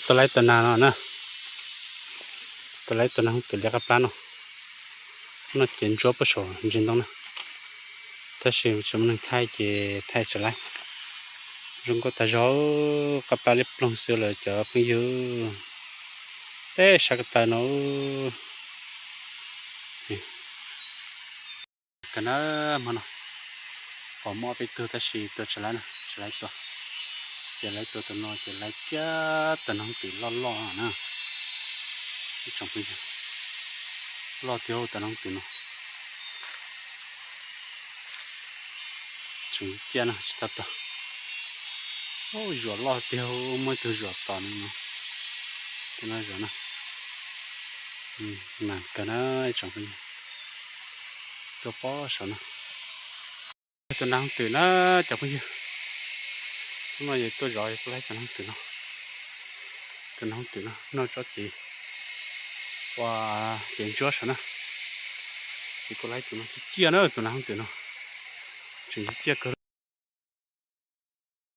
Tuaj laib tus nas no na, tuaj laib tus nas hooj twm liab qab plab no, noj ces ntsuab puag saum ntsis ntoo na. Tab sis tsis muaj neeg thaij ces thaij tsis laib. Zoo nkauj tag zog, qab plab liab ploog xwb lawm cov phooj ywg. Peb sab ko taw no kawg na, hmo no pom muaj ob peb tug tab sis tua tsis laib na, tsis laib tua. Ces laib tua tus no ces laib kiag tus nas hooj twm loj loj na. Ib tsoom phooj ywg, loj tiag tus nas hooj twm no. Tseem ciaj na, tsis tau tua. Zuam loj tiag, muaj ib tug zuam tom no, tus no zuam na. Mas kawg na, ib tsoom phooj ywg, tuaj pob saum no. Tus nas hooj twm na cov phooj ywg, hnub no yog tuaj zov yog tuaj laib tus nas hooj twm no. Tus nas hooj twm no noj tsob txiv ua ces ntsuab saum na. Ces kuv laib tus no ciaj ciaj na, tus nas hooj twm no tseem ciaj kawg.